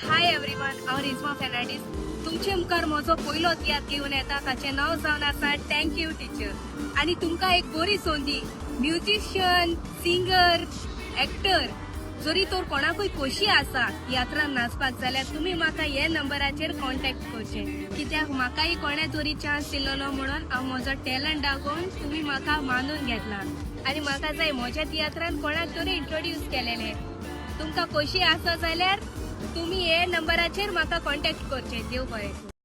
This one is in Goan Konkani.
हाय एवरीवन, हांव रिजमा फेर्नांडीस. तुमचे मुखार म्हजो पयलो तियात्र घेवन येता, ताचें नांव जावन आसा thank you teacher. आनी तुमकां एक बरी संदी, म्युजिशियन, सिंगर, एक्टर जरी तर कोणाकूय खोशी आसा तियात्रान नाचपाक जाल्यार तुमी म्हाका हे नंबराचेर कॉन्टेक्ट करचे, कित्याक म्हाकाय कोणें तरी चान्स दिल्लो म्हणून हांव म्हजो टॅलंट दाखोवन तुमी म्हाका मानून घेतला आनी म्हाका जाय म्हज्या तियात्रान कोणाक तरी इंट्रोड्यूस केलेले. तुमकां खोशी आसा जाल्यार तुमी हे नंबराचेर म्हाका कॉन्टेक्ट करचे. देव बरें करूं.